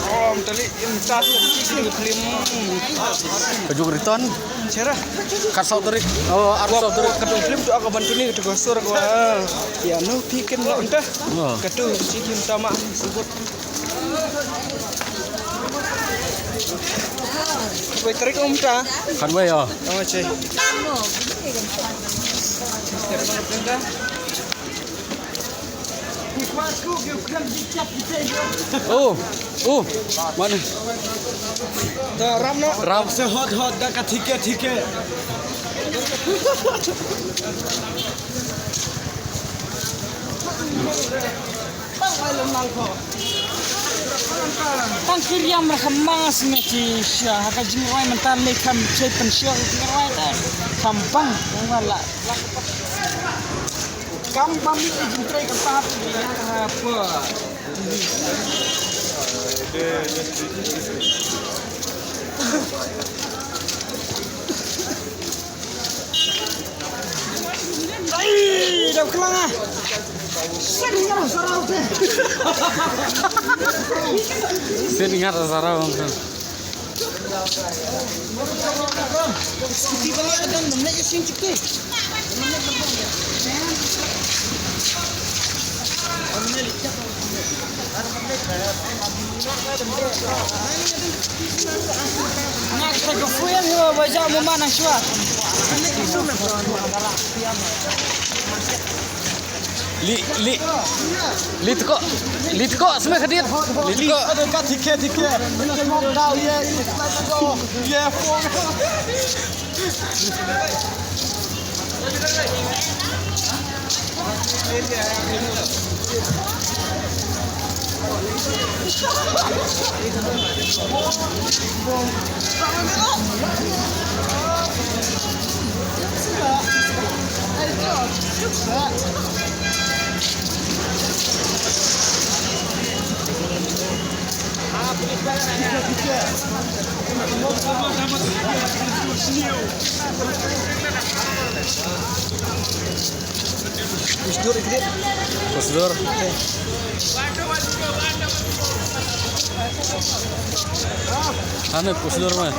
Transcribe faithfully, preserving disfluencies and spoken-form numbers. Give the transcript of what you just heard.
Oh, tali, em, tas, film. Ka juk return. Sera. Kat saw tarik. Oh, ar saw tarik. Ka film tu aku bantu ni, tu ka sur aku. Ya, no, pikin lo, entah. Oh. Katu, si film tama, sebut. Wei tarik um ta. Kan wei, oh. Oh, cei. Oh, oh, mana? Da ram no. Ram. Se hot hot da ka thike thike. Tang ki riam ra ka mang sngewthuh sha ha ka jingrwai mynta le kam chei pynshoi ka jingrwai ta kam bang wala. Kam bang ni ka jingtrei ka pa ha ka jingtrei ka pa. Ai, dau kelang ah. Sen ngar sarau te. Sen ngar sarau. Skuti balik adan, namlek ya sing cukup. Nga kata ka fuel ni ba jam mo mana shwa. Li, li. Li tko. Li tko, sma khadit. Li tko. Ada ka thike thike. Tengok dau ye. Ye. Prosedur ikut. Prosedur. Ane prosedur mah.